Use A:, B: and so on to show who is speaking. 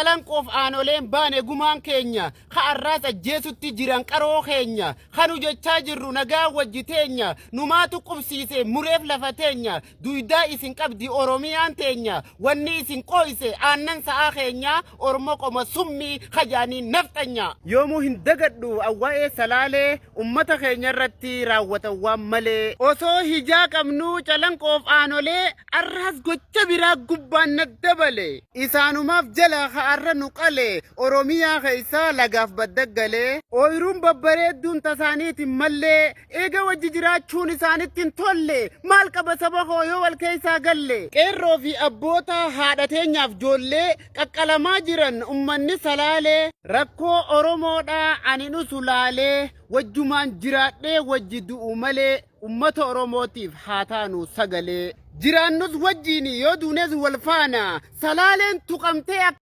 A: Calanqoof aanoleen baane gumaan keenya, ka arraas ajjeesutti jiran qaroo keenya. Ka nu jechaa jirru nagaa wajji teenya, numaatu qubsiise mureef lafa teenya. Duydaa isin qabdi Oromiyaan teenya, wanni isin qooyse aannan sa'aa keenya, Ormo qoma summii kajaanii nafxanya. Yoomuu hin dagadhu an waa'ee Salaalee, ummata keenya irratti raawwatan waan malee. Osoo hijaa qabnuu Calanqoof aanolee, arraas gocha biraa gubbaan na dabale. Isaanumaaf jala ka arra nu qale, Oromiyaa keessaa lagaaf badda galee. Ooyruun babbareedduun tasaaniitiin mallee, eega wajji jiraachuun isaanitti hin tolle, maal qaba saba koo yoo wal keessaa galle. Qeerroo fi abboota haadha teenyaaf joollee, qaqqalamaa jiran ummanni Salaalee. Rakkoo Oromoodhaa ani nusu laalee, wajjumaan jiraadhee wajji du'u malee, ummata Oromootiif haa taanu sagalee. Jiraannus wajjiin yoo duunes wal faana, Salaaleen tuqamtee akka.